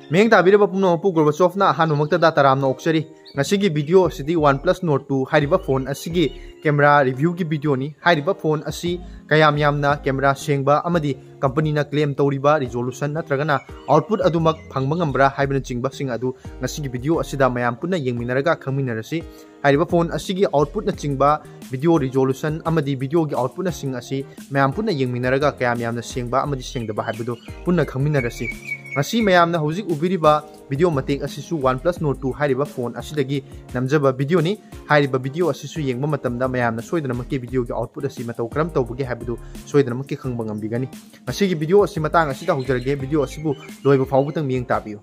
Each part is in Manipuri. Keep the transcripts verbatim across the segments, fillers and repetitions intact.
ꯃꯤꯠꯌꯦꯡ ꯇꯥꯕꯤꯔꯤꯕ ꯄꯨꯝꯅꯃꯛꯄꯨ ꯒꯣꯔꯕꯆꯣꯐꯅ ꯑꯍꯥꯟꯕꯃꯛꯇꯗ ꯇꯔꯥꯝꯅ ꯑꯣꯛꯆꯔꯤ꯫ ꯉꯁꯤꯒꯤ video ꯑꯁꯤꯗꯤ OnePlus Nord two ꯍꯥꯏꯔꯤꯕ phone ꯑꯁꯤꯒꯤ camera reviewꯒꯤ videoꯅꯤ꯫ ꯍꯥꯏꯔꯤꯕ phone ꯑꯁꯤ ꯀꯌꯥꯝ ꯌꯥꯝꯅ camera ꯁꯦꯡꯕ ꯑꯃꯗꯤ companyꯅ claim ꯇꯧꯔꯤꯕ resolution ꯅꯠꯇ꯭ꯔꯒꯅ output ꯑꯗꯨꯃꯛ ꯐꯪꯕ ꯉꯝꯕ꯭ꯔꯥ ꯍꯥꯏꯕꯅꯆꯤꯡꯕꯁꯤꯡ ꯑꯗꯨ ꯉꯁꯤꯒꯤ video ꯑꯁꯤꯗ ꯃꯌꯥꯝ ꯄꯨꯟꯅ ꯌꯦꯡꯃꯤꯟꯅꯔꯒ ꯈꯪꯃꯤꯟꯅꯔꯁꯤ꯫ ꯍꯥꯏꯔꯤꯕ phone ꯑꯁꯤꯒꯤ outputꯅꯆꯤꯡꯕ video resolution ꯑꯃꯗꯤ videoꯒꯤ outputꯅꯁꯤꯡ ꯑꯁꯤ ꯃꯌꯥꯝ ꯄꯨꯟꯅ ꯌꯦꯡꯃꯤꯟꯅꯔꯒ ꯀꯌꯥꯝ ꯌꯥꯝꯅ ꯁꯦꯡꯕ ꯑꯃꯗꯤ ꯁꯦꯡꯗꯕ ꯍꯥꯏꯕꯗꯨ ꯄꯨꯟꯅ ꯈꯪꯃꯤꯟꯅꯔꯁꯤ꯫ ꯉꯁꯤ ꯃꯌꯥꯝꯅ ꯍꯧꯖꯤꯛ ꯎꯕꯤꯔꯤꯕ video ꯃꯇꯦꯛ ꯑꯁꯤꯁꯨ OnePlus Nord two ꯍꯥꯏꯔꯤꯕ phone ꯑꯁꯤꯗꯒꯤ ꯅꯝꯖꯕ videoꯅꯤ꯫ ꯍꯥꯏꯔꯤꯕ video ꯑꯁꯤꯁꯨ ꯌꯦꯡꯕ ꯃꯇꯝꯗ ꯃꯌꯥꯝꯅ ꯁꯣꯏꯗꯅꯃꯛꯀꯤ videoꯒꯤ output ꯑꯁꯤ ꯃꯇꯧ ꯀꯔꯝ ꯇꯧꯕꯒꯦ ꯍꯥꯏꯕꯗꯨ ꯁꯣꯏꯗꯅꯃꯛꯀꯤ ꯈꯪꯕ ꯉꯝꯕꯤꯒꯅꯤ꯫ ꯉꯁꯤꯒꯤ video ꯑꯁꯤ ꯃꯇꯥꯡ ꯑꯁꯤꯗ ꯍꯧꯖꯔꯒꯦ꯫ Video ꯑꯁꯤꯕꯨ ꯂꯣꯏꯕ ꯐꯥꯎꯕꯗꯪ ꯃꯤꯠꯌꯦꯡ ꯇꯥꯕꯤꯌꯨ꯫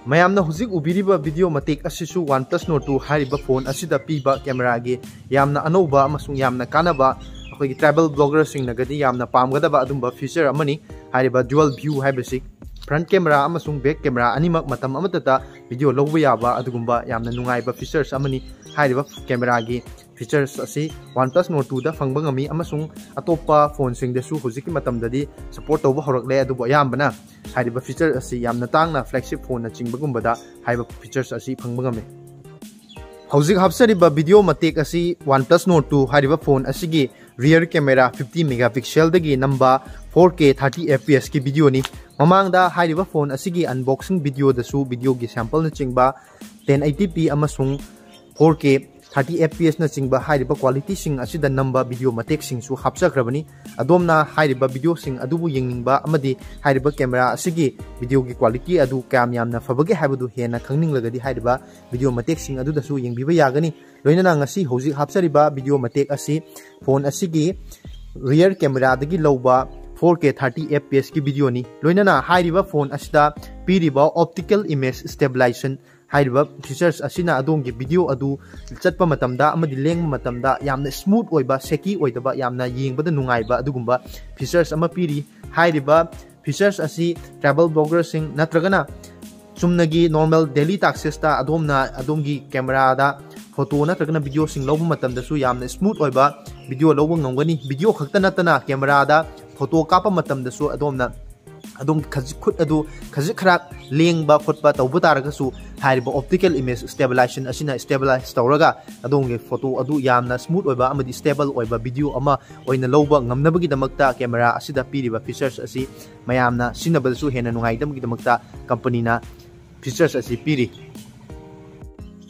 ꯃꯌꯥꯝꯅ ꯍꯧꯖꯤꯛ ꯎꯕꯤꯔꯤꯕ video ꯃꯇꯦꯛ ꯑꯁꯤꯁꯨ OnePlus Nord two ꯍꯥꯏꯔꯤꯕ phone ꯑꯁꯤꯗ ꯄꯤꯕ cameraꯒꯤ ꯌꯥꯝꯅ ꯑꯅꯧꯕ ꯑꯃꯁꯨꯡ ꯌꯥꯝꯅ ꯀꯥꯟꯅꯕ, ꯑꯩꯈꯣꯏꯒꯤ travel bloggerꯁꯤꯡꯅꯒꯗꯤ ꯌꯥꯝꯅ ꯄꯥꯝꯒꯗꯕ ꯑꯗꯨꯝꯕ feature ꯑꯃꯅꯤ꯫ ꯍꯥꯏꯔꯤꯕ dual view ꯍꯥꯏꯕꯁꯤ, front camera ꯑꯃꯁꯨꯡ back camera ꯑꯅꯤꯃꯛ ꯃꯇꯝ ꯑꯃꯠꯇꯗ video ꯂꯧꯕ ꯌꯥꯕ ꯑꯗꯨꯒꯨꯝꯕ ꯌꯥꯝꯅ ꯅꯨꯡꯉꯥꯏꯕ features ꯑꯃꯅꯤ꯫ ꯍꯥꯏꯔꯤꯕ cameraꯒꯤ features ꯑꯁꯤ OnePlus Nord twoꯗ ꯐꯪꯕ ꯉꯝꯃꯤ ꯑꯃꯁꯨꯡ ꯑꯇꯣꯞꯄ phoneꯁꯤꯡꯗꯁꯨ ꯍꯧꯖꯤꯛꯀꯤ ꯃꯇꯝꯗꯗꯤ support ꯇꯧꯕ ꯍꯧꯔꯛꯂꯦ, ꯑꯗꯨꯕꯨ ꯑꯌꯥꯝꯕꯅ ꯍꯥꯏꯔꯤꯕ feature ꯑꯁꯤ ꯌꯥꯝꯅ ꯇꯥꯡꯅ flagship phoneꯅꯆꯤꯡꯕꯒꯨꯝꯕꯗ ꯍꯥꯏꯔꯤꯕ features ꯑꯁꯤ ꯐꯪꯕ ꯉꯝꯃꯤ꯫ ꯍꯧꯖꯤꯛ ꯍꯥꯞꯆꯔꯤꯕ video ꯃꯇꯦꯛ ꯑꯁꯤ OnePlus Nord two ꯍꯥꯏꯔꯤꯕ phone ꯑꯁꯤꯒꯤ rear camera fifty megapixelꯗꯒꯤ ꯅꯝꯕ four K thirty FPSꯀꯤ videoꯅꯤ꯫ ꯃꯃꯥꯡꯗ ꯍꯥꯏꯔꯤꯕ phone ꯑꯁꯤꯒꯤ unboxing videoꯗꯁꯨ videoꯒꯤ sampleꯅꯆꯤꯡꯕ ten eighty P ꯑꯃꯁꯨꯡ four K thirty FPSꯅꯆꯤꯡꯕ ꯍꯥꯏꯔꯤꯕ qualityꯁꯤꯡ ꯑꯁꯤꯗ ꯅꯝꯕ video ꯃꯇꯦꯛꯁꯤꯡꯁꯨ ꯍꯥꯞꯆꯈ꯭ꯔꯕꯅꯤ꯫ ꯑꯗꯣꯝꯅ ꯍꯥꯏꯔꯤꯕ videoꯁꯤꯡ ꯑꯗꯨꯕꯨ ꯌꯦꯡꯅꯤꯡꯕ ꯑꯃꯗꯤ ꯍꯥꯏꯔꯤꯕ camera ꯑꯁꯤꯒꯤ videoꯒꯤ quality ꯑꯗꯨ ꯀꯌꯥꯝ ꯌꯥꯝꯅ ꯐꯕꯒꯦ ꯍꯥꯏꯕꯗꯨ ꯍꯦꯟꯅ ꯈꯪꯅꯤꯡꯂꯒꯗꯤ ꯍꯥꯏꯔꯤꯕ video ꯃꯇꯦꯛꯁꯤꯡ ꯑꯗꯨꯗꯁꯨ ꯌꯦꯡꯕꯤꯕ ꯌꯥꯒꯅꯤ꯫ ꯂꯣꯏꯅꯅ ꯉꯁꯤ ꯍꯧꯖꯤꯛ ꯍꯥꯞꯆꯔꯤꯕ video ꯃꯇꯦꯛ ꯑꯁꯤ phone ꯑꯁꯤꯒꯤ rear cameraꯗꯒꯤ ꯂꯧꯕ four K thirty FPSꯀꯤ videoꯅꯤ꯫ ꯂꯣꯏꯅꯅ ꯍꯥꯏꯔꯤꯕ phone ꯑꯁꯤꯗ ꯄꯤꯔꯤꯕ optical image stabilization ꯍꯥꯏꯔꯤꯕ features ꯑꯁꯤꯅ ꯑꯗꯣꯝꯒꯤ video ꯑꯗꯨ ꯆꯠꯄ ꯃꯇꯝꯗ ꯑꯃꯗꯤ ꯂꯦꯡꯕ ꯃꯇꯝꯗ ꯌꯥꯝꯅ smooth ꯑꯣꯏꯕ, shaky ꯑꯣꯏꯗꯕ, ꯌꯥꯝꯅ ꯌꯦꯡꯕꯗ ꯅꯨꯡꯉꯥꯏꯕ ꯑꯗꯨꯒꯨꯝꯕ features ꯑꯃ ꯄꯤꯔꯤ꯫ ꯍꯥꯏꯔꯤꯕ features ꯑꯁꯤ travel bloggerꯁꯤꯡ ꯅꯠꯇ꯭ꯔꯒꯅ ꯆꯨꯝꯅꯒꯤ normal daily taskꯁꯇ ꯑꯗꯣꯝꯅ ꯑꯗꯣꯝꯒꯤ cameraꯗ photo ꯅꯠꯇ꯭ꯔꯒꯅ videoꯁꯤꯡ ꯂꯧꯕ ꯃꯇꯝꯗꯁꯨ ꯌꯥꯝꯅ smooth ꯑꯣꯏꯕ video ꯂꯧꯕ ꯉꯝꯒꯅꯤ꯫ Video ꯈꯛꯇ ꯅꯠꯇꯅ cameraꯗ photo ꯀꯥꯞꯄ ꯃꯇꯝꯗꯁꯨ ꯑꯗꯣꯝꯅ ꯑꯗꯣꯝꯒꯤ ꯈꯖꯤꯛ ꯈꯨꯠ ꯑꯗꯨ ꯈꯖꯤꯛ ꯈꯔꯥꯛ ꯂꯦꯡꯕ ꯈꯣꯠꯄ ꯇꯧꯕ ꯇꯥꯔꯒꯁꯨ, ꯍꯥꯏꯔꯤꯕ optical image stabilization ꯑꯁꯤꯅ stabilize ꯇꯧꯔꯒ ꯑꯗꯣꯝꯒꯤ photo ꯑꯗꯨ ꯌꯥꯝꯅ smooth ꯑꯣꯏꯕ ꯑꯃꯗꯤ stable ꯑꯣꯏꯕ video ꯑꯃ ꯑꯣꯏꯅ ꯂꯧꯕ ꯉꯝꯅꯕꯒꯤꯗꯃꯛꯇ camera ꯑꯁꯤꯗ ꯄꯤꯔꯤꯕ features ꯑꯁꯤ ꯃꯌꯥꯝꯅ ꯁꯤꯖꯤꯟꯅꯕꯗꯁꯨ ꯍꯦꯟꯅ ꯅꯨꯡꯉꯥꯏꯅꯕꯒꯤꯗꯃꯛꯇ company ꯅ features ꯑꯁꯤ ꯄꯤꯔꯤ꯫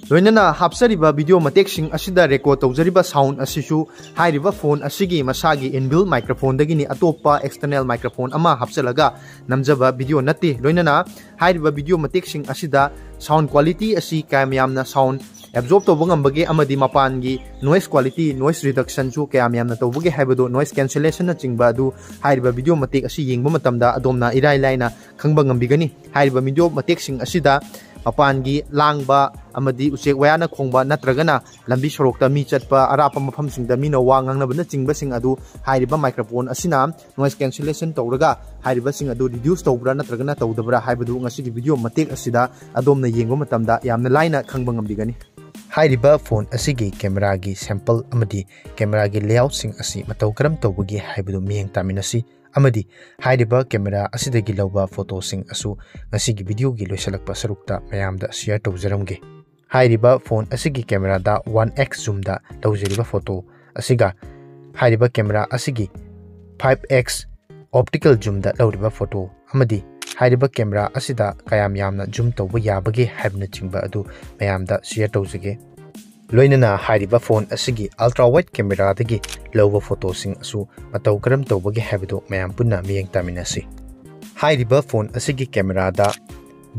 ꯂꯣꯏꯅꯅ ꯍꯥꯞꯆꯔꯤꯕ video ꯃꯇꯦꯛꯁꯤꯡ ꯑꯁꯤꯗ record ꯇꯧꯖꯔꯤꯕ sound ꯑꯁꯤꯁꯨ ꯍꯥꯏꯔꯤꯕ phone ꯑꯁꯤꯒꯤ ꯃꯁꯥꯒꯤ inbuilt microphone ꯗꯒꯤꯅꯤ, ꯑꯇꯣꯞꯄ external microphone ꯑꯃ ꯍꯥꯞꯆꯤꯜꯂꯒ ꯅꯝꯖꯕ video ꯅꯠꯇꯦ꯫ ꯂꯣꯏꯅꯅ ꯍꯥꯏꯔꯤꯕ video ꯃꯇꯦꯛꯁꯤꯡ ꯑꯁꯤꯗ sound quality ꯑꯁꯤ ꯀꯌꯥꯝ ꯌꯥꯝꯅ sound absorb ꯇꯧꯕ ꯉꯝꯕꯒꯦ ꯑꯃꯗꯤ ꯃꯄꯥꯟꯒꯤ noise quality, noise reduction ꯁꯨ ꯀꯌꯥꯝ ꯌꯥꯝꯅ ꯇꯧꯕꯒꯦ ꯍꯥꯏꯕꯗꯨ, noise cancellation ꯅꯆꯤꯡꯕ ꯑꯗꯨ ꯍꯥꯏꯔꯤꯕ video ꯃꯇꯦꯛ ꯑꯁꯤ ꯌꯦꯡꯕ ꯃꯇꯝꯗ ꯑꯗꯣꯝꯅ ꯏꯔꯥꯏ ꯂꯥꯏꯅ ꯈꯪꯕ ꯉꯝꯕꯤꯒꯅꯤ꯫ ꯍꯥꯏꯔꯤꯕ video ꯃꯇꯦꯛꯁꯤꯡ ꯑꯁꯤꯗ ꯃꯄꯥꯟꯒꯤ ꯂꯥꯡꯕ ꯑꯃꯗꯤ ꯎꯆꯦꯛ ꯋꯥꯌꯥꯅ ꯈꯣꯡꯕ ꯅꯠꯇ꯭ꯔꯒꯅ ꯂꯝꯕꯤ ꯁꯣꯔꯣꯛꯇ ꯃꯤ ꯆꯠꯄ, ꯑꯔꯥꯞꯄ ꯃꯐꯝꯁꯤꯡꯗ ꯃꯤꯅ ꯋꯥ ꯉꯥꯡꯅꯕꯅꯆꯤꯡꯕꯁꯤꯡ ꯑꯗꯨ ꯍꯥꯏꯔꯤꯕ microphone ꯑꯁꯤꯅ noise cancellation ꯇꯧꯔꯒ ꯍꯥꯏꯔꯤꯕꯁꯤꯡ ꯑꯗꯨ reduce ꯇꯧꯕ꯭ꯔꯥ ꯅꯠꯇ꯭ꯔꯒꯅ ꯇꯧꯗꯕ꯭ꯔꯥ ꯍꯥꯏꯕꯗꯨ ꯉꯁꯤꯒꯤ video ꯃꯇꯦꯛ ꯑꯁꯤꯗ ꯑꯗꯣꯝꯅ ꯌꯦꯡꯕ ꯃꯇꯝꯗ ꯌꯥꯝꯅ ꯂꯥꯏꯅ ꯈꯪꯕ ꯉꯝꯕꯤꯒꯅꯤ꯫ ꯍꯥꯏꯔꯤꯕ phone ꯑꯁꯤꯒꯤ camera ꯒꯤ sample ꯑꯃꯗꯤ camera ꯒꯤ layout ꯁꯤꯡ ꯑꯁꯤ ꯃꯇꯧ ꯀꯔꯝ ꯇꯧꯕꯒꯦ ꯍꯥꯏꯕꯗꯨ ꯃꯤꯠꯌꯦꯡ ꯇꯥꯃꯤꯟꯅꯁꯤ꯫ ꯑꯃꯗꯤ ꯍꯥꯏꯔꯤꯕ camera ꯑꯁꯤꯗꯒꯤ ꯂꯧꯕ photo ꯁꯤꯡ ꯑꯁꯨ ꯉꯁꯤꯒꯤ video ꯒꯤ ꯂꯣꯏꯁꯤꯜꯂꯛꯄ ꯁꯔꯨꯛꯇ ꯃꯌꯥꯝꯗ share ꯇꯧꯖꯔꯝꯒꯦ꯫ ꯍꯥꯏꯔꯤꯕ phone ꯑꯁꯤꯒꯤ camera ꯗ one X zoom ꯗ ꯂꯧꯖꯔꯤꯕ photo ꯑꯁꯤꯒ ꯍꯥꯏꯔꯤꯕ camera ꯑꯁꯤꯒꯤ five X optical zoom ꯗ ꯂꯧꯔꯤꯕ photo ꯑꯃꯗꯤ ꯍꯥꯏꯔꯤꯕ camera ꯑꯁꯤꯗ ꯀꯌꯥꯝ ꯌꯥꯝꯅ zoom ꯇꯧꯕ ꯌꯥꯕꯒꯦ ꯍꯥꯏꯕꯅꯆꯤꯡꯕ ꯑꯗꯨ ꯃꯌꯥꯝꯗ share ꯇꯧꯖꯒꯦ꯫ ꯂꯣꯏꯅꯅ ꯍꯥꯏꯔꯤꯕ phone ꯑꯁꯤꯒꯤ ultra wide camera ꯗꯒꯤ ꯂꯧꯕ photo ꯁꯤꯡ ꯑꯁꯨ ꯃꯇꯧ ꯀꯔꯝ ꯇꯧꯕꯒꯦ ꯍꯥꯏꯕꯗꯨ ꯃꯌꯥꯝ ꯄꯨꯟꯅ ꯃꯤꯠꯌꯦꯡ ꯇꯥꯃꯤꯟꯅꯁꯤ꯫ ꯍꯥꯏꯔꯤꯕ phone ꯑꯁꯤꯒꯤ camera ꯗ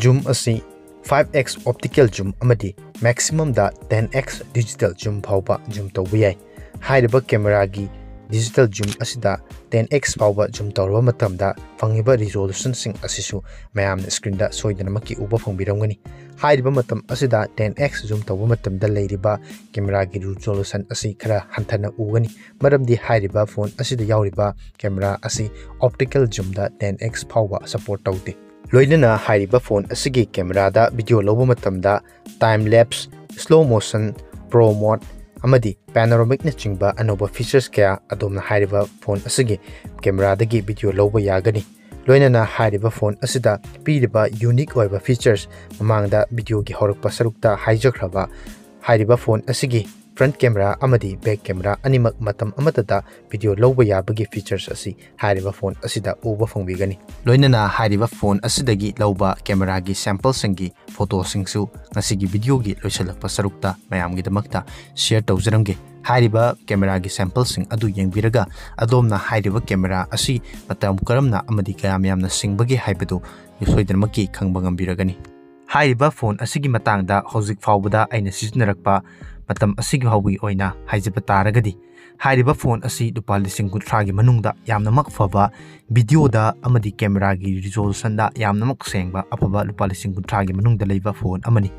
zoom ꯑꯁꯤ five X optical zoom ꯑꯃꯗꯤ maximum ꯗ ten X digital zoom ꯐꯥꯎꯕ zoom ꯇꯧꯕ ꯌꯥꯏ꯫ ꯍꯥꯏꯔꯤꯕ camera ꯒꯤ digital zoom ꯑꯁꯤꯗ ten X ꯐꯥꯎꯕ zoom ꯇꯧꯔꯕ ꯃꯇꯝꯗ ꯐꯪꯉꯤꯕ resolution ꯁꯤꯡ ꯑꯁꯤꯁꯨ ꯃꯌꯥꯝꯅ screen ꯗ ꯁꯣꯏꯗꯅꯃꯛꯀꯤ ꯎꯕ ꯐꯪꯕꯤꯔꯝꯒꯅꯤ꯫ ꯍꯥꯏꯔꯤꯕ ꯃꯇꯝ ꯑꯁꯤꯗ ten X zoom ꯇꯧꯕ ꯃꯇꯝꯗ ꯂꯩꯔꯤꯕ camera ꯒꯤ resolution ꯑꯁꯤ ꯈꯔ ꯍꯟꯊꯅ ꯎꯒꯅꯤ, ꯃꯔꯝꯗꯤ ꯍꯥꯏꯔꯤꯕ phone ꯑꯁꯤꯗ ꯌꯥꯎꯔꯤꯕ camera ꯑꯁꯤ optical zoom ꯗ ten X ꯐꯥꯎꯕ support ꯇꯧꯗꯦ꯫ ꯂꯣꯏꯅꯅ ꯍꯥꯏꯔꯤꯕ phone ꯑꯁꯤꯒꯤ camera ꯗ video ꯂꯧꯕ ꯃꯇꯝꯗ time lapse, slow motion, pro mode ꯑꯃꯗꯤ panoramic ꯅꯆꯤꯡꯕ ꯑꯅꯧꯕ features ꯀꯌꯥ ꯑꯗꯣꯝꯅ ꯍꯥꯏꯔꯤꯕ phone ꯑꯁꯤꯒꯤ camera ꯗꯒꯤ video ꯂꯧꯕ ꯌꯥꯒꯅꯤ꯫ ꯂꯣꯏꯅꯅ ꯍꯥꯏꯔꯤꯕ ꯐꯣꯟ ꯑꯁꯤꯗ ꯄꯤꯔꯤꯕ ꯌꯨꯅꯤꯛ ꯑꯣꯏꯕ ꯐꯤꯆꯔꯁ, ꯃꯃꯥꯡꯗ ꯚꯤꯗꯤꯑꯣꯒꯤ ꯍꯧꯔꯛꯄ ꯁꯔꯨꯛꯇ ꯍꯥꯏꯖꯈ꯭ꯔꯕ, ꯍꯥꯏꯔꯤꯕ ꯐꯣꯟ ꯑꯁꯤꯒꯤ ꯐ꯭ꯔꯟꯠ ꯀꯦꯃꯦꯔꯥ ꯑꯃꯗꯤ ꯕꯦꯛ ꯀꯦꯃꯦꯔꯥ ꯑꯅꯤꯃꯛ ꯃꯇꯝ ꯑꯃꯠꯇꯗ ꯚꯤꯗꯤꯑꯣ ꯂꯧꯕ ꯌꯥꯕꯒꯤ ꯐꯤꯆꯔꯁ ꯑꯁꯤ ꯍꯥꯏꯔꯤꯕ ꯐꯣꯟ ꯑꯁꯤꯗ ꯎꯕ ꯐꯪꯕꯤꯒꯅꯤ꯫ ꯂꯣꯏꯅꯅ ꯍꯥꯏꯔꯤꯕ ꯐꯣꯟ ꯑꯁꯤꯗꯒꯤ ꯂꯧꯕ ꯀꯦꯃꯦꯔꯥꯒꯤ ꯁꯦꯝꯄꯜꯁꯤꯡꯒꯤ ꯐꯣꯇꯣꯁꯤꯡꯁꯨ ꯉꯁꯤꯒꯤ ꯚꯤꯗꯤꯑꯣꯒꯤ ꯂꯣꯏꯁꯤꯜꯂꯛꯄ ꯁꯔꯨꯛꯇ ꯃꯌꯥꯝꯒꯤꯗꯃꯛꯇ ꯁꯤꯌꯔ ꯇꯧꯖꯔꯝꯒꯦ꯫ ꯍꯥꯏꯔꯤꯕ ꯀꯦꯃꯦꯔꯥꯒꯤ ꯁꯦꯝꯄꯜꯁꯤꯡ ꯑꯗꯨ ꯌꯦꯡꯕꯤꯔꯒ ꯑꯗꯣꯝꯅ ꯍꯥꯏꯔꯤꯕ ꯀꯦꯃꯦꯔꯥ ꯑꯁꯤ ꯃꯇꯝ ꯀꯔꯝꯅ ꯑꯃꯗꯤ ꯀꯌꯥꯝ ꯌꯥꯝꯅ ꯁꯤꯡꯕꯒꯦ ꯍꯥꯏꯕꯗꯨ ꯁꯣꯏꯗꯅꯃꯛꯀꯤ ꯈꯪꯕ ꯉꯝꯕꯤꯔꯒꯅꯤ꯫ ꯍꯥꯏꯔꯤꯕ ꯐꯣꯟ ꯑꯁꯤꯒꯤ ꯃꯇꯥꯡꯗ ꯍꯧꯖꯤꯛ ꯐꯥꯎꯕꯗ ꯑꯩꯅ ꯁꯤꯖꯤꯟꯅꯔꯛꯄ ꯃꯇꯝ ꯑꯁꯤꯒꯤ ꯐꯥꯎꯕꯒꯤ ꯑꯣꯏꯅ ꯍꯥꯏꯖꯕ ꯇꯥꯔꯒꯗꯤ, ꯍꯥꯏꯔꯤꯕ ꯐꯣꯟ ꯑꯁꯤ ꯂꯨꯄꯥ ꯂꯤꯁꯤꯡ ꯀꯨꯟꯊ꯭ꯔꯥꯒꯤ ꯃꯅꯨꯡꯗ ꯌꯥꯝꯅꯃꯛ ꯐꯕ, ꯚꯤꯗꯤꯑꯣꯗ ꯑꯃꯗꯤ ꯀꯦꯃꯦꯔꯥꯒꯤ ꯔꯤꯖꯣꯂꯨꯁꯟꯗ ꯌꯥꯝꯅꯃꯛ ꯁꯦꯡꯕ ꯑꯐꯕ ꯂꯨꯄꯥ ꯂꯤꯁꯤꯡ ꯀꯨꯟꯊ꯭ꯔꯥꯒꯤ ꯃꯅꯨꯡꯗ ꯂꯩꯕ ꯐꯣꯟ ꯑꯃꯅꯤ꯫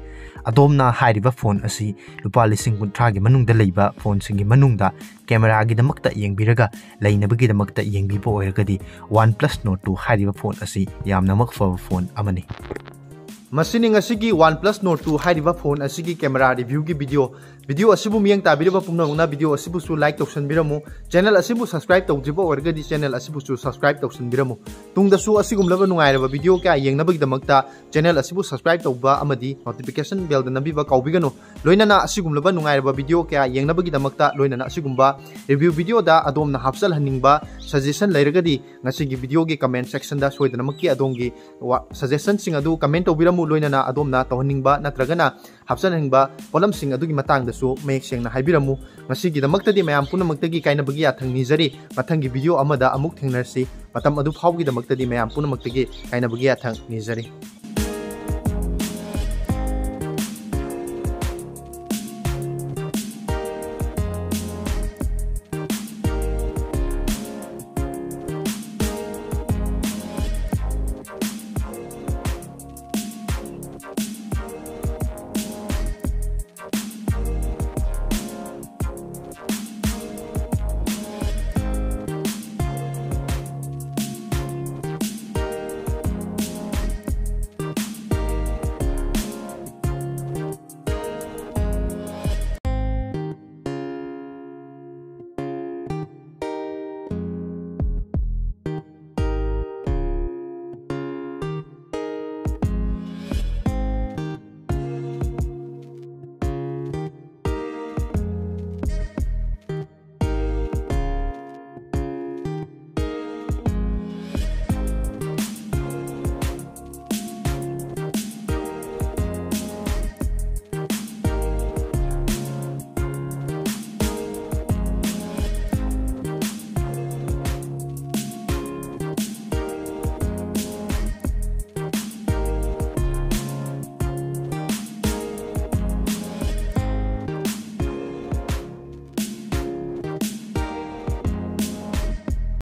ꯑꯗꯣꯝꯅ ꯍꯥꯏꯔꯤꯕ ꯐꯣꯟ ꯑꯁꯤ ꯂꯨꯄꯥ ꯂꯤꯁꯤꯡ ꯀꯨꯟꯊ꯭ꯔꯥꯒꯤ ꯃꯅꯨꯡꯗ ꯂꯩꯕ ꯐꯣꯟꯁꯤꯡꯒꯤ ꯃꯅꯨꯡꯗ ꯀꯦꯃꯦꯔꯥꯒꯤꯗꯃꯛꯇ ꯌꯦꯡꯕꯤꯔꯒ ꯂꯩꯅꯕꯒꯤꯗꯃꯛꯇ ꯌꯦꯡꯕꯤꯕ ꯑꯣꯏꯔꯒꯗꯤ, OnePlus Nord two ꯍꯥꯏꯔꯤꯕ ꯐꯣꯟ ꯑꯁꯤ ꯌꯥꯝꯅꯃꯛ ꯐꯕ ꯐꯣꯟ ꯑꯃꯅꯤ꯫ ꯃꯁꯤꯅꯤ ꯉꯁꯤꯒꯤ OnePlus Nord two ꯍꯥꯏꯔꯤꯕ ꯐꯣꯟ ꯑꯁꯤꯒꯤ ꯀꯦꯃꯦꯔꯥ ꯔꯤꯚ꯭ꯌꯨꯒꯤ ꯚꯤꯗꯤꯑꯣ꯫ ꯚꯤꯗꯤꯑꯣ ꯑꯁꯤꯕꯨ ꯃꯤꯠꯌꯦꯡ ꯇꯥꯕꯤꯔꯤꯕ ꯄꯨꯝꯅꯃꯛꯅ ꯚꯤꯗꯤꯑꯣ ꯑꯁꯤꯕꯨꯁꯨ ꯂꯥꯏꯛ ꯇꯧꯁꯟꯕꯤꯔꯝꯃꯨ꯫ ꯆꯦꯅꯦꯜ ꯑꯁꯤꯕꯨ ꯁꯕꯁꯀ꯭ꯔꯥꯏꯕ ꯇꯧꯗ꯭ꯔꯤꯕ ꯑꯣꯏꯔꯒꯗꯤ ꯆꯦꯅꯦꯜ ꯑꯁꯤꯕꯨꯁꯨ ꯁꯕꯁꯀ꯭ꯔꯥꯏꯕ ꯇꯧꯁꯟꯕꯤꯔꯝꯃꯨ꯫ ꯇꯨꯡꯗꯁꯨ ꯑꯁꯤꯒꯨꯝꯂꯕ ꯅꯨꯡꯉꯥꯏꯔꯕ ꯚꯤꯗꯤꯑꯣ ꯀꯌꯥ ꯌꯦꯡꯅꯕꯒꯤꯗꯃꯛꯇ ꯆꯦꯅꯦꯜ ꯑꯁꯤꯕꯨ ꯁꯕꯁꯀ꯭ꯔꯥꯏꯕ ꯇꯧꯕ ꯑꯃꯗꯤ ꯅꯣꯇꯤꯐꯤꯀꯦꯁꯟ ꯕꯦꯜꯗ ꯅꯝꯕꯤꯕ ꯀꯥꯎꯕꯤꯒꯅꯨ꯫ ꯂꯣꯏꯅꯅ ꯑꯁꯤꯒꯨꯝꯂꯕ ꯅꯨꯡꯉꯥꯏꯔꯕ ꯚꯤꯗꯤꯑꯣ ꯀꯌꯥ ꯌꯦꯡꯅꯕꯒꯤꯗꯃꯛꯇ, ꯂꯣꯏꯅꯅ ꯑꯁꯤꯒꯨꯝꯕ ꯔꯤꯚ꯭ꯌꯨ ꯚꯤꯗꯤꯑꯣꯗ ꯑꯗꯣꯝꯅ ꯍꯥꯞꯆꯜꯍꯟꯅꯤꯡꯕ ꯁꯖꯦꯁꯟ ꯂꯩꯔꯒꯗꯤ ꯉꯁꯤꯒꯤ ꯚꯤꯗꯤꯑꯣꯒꯤ ꯀꯃꯦꯟ ꯁꯦꯛꯁꯟꯗ ꯁꯣꯏꯗꯅꯃꯛꯀꯤ ꯑꯗꯣꯝꯒꯤ ꯋꯥ-, ꯁꯖꯦꯁꯟꯁꯤꯡ ꯑꯗꯨ ꯀꯃꯦꯟ ꯇꯧꯕꯤꯔꯝꯃꯨ꯫ ꯂꯣꯏꯅꯅ ꯑꯗꯣꯝꯅ ꯇꯧꯍꯟꯅꯤꯡꯕ ꯅꯠꯇ꯭ꯔꯒꯅ ꯍꯥꯞꯆꯟꯅꯤꯡꯕ ꯄꯣꯠꯂꯝꯁꯤꯡ ꯑꯗꯨꯒꯤ ꯃꯇꯥꯡꯗꯁꯨ ꯃꯌꯦꯛ ꯁꯦꯡꯅ ꯍꯥꯏꯕꯤꯔꯝꯃꯨ꯫ ꯉꯁꯤꯒꯤꯗꯃꯛꯇꯗꯤ ꯃꯌꯥꯝ ꯄꯨꯝꯅꯃꯛꯇꯒꯤ ꯀꯥꯏꯅꯕꯒꯤ ꯌꯥꯊꯪ ꯅꯤꯖꯔꯤ꯫ ꯃꯊꯪꯒꯤ ꯚꯤꯗꯤꯑꯣ ꯑꯃꯗ ꯑꯃꯨꯛ ꯊꯦꯡꯅꯔꯁꯤ꯫ ꯃꯇꯝ ꯑꯗꯨ ꯐꯥꯎꯕꯒꯤꯗꯃꯛꯇꯗꯤ ꯃꯌꯥꯝ ꯄꯨꯝꯅꯃꯛꯇꯒꯤ ꯀꯥꯏꯅꯕꯒꯤ ꯌꯥꯊꯪ ꯅꯤꯖꯔꯤ꯫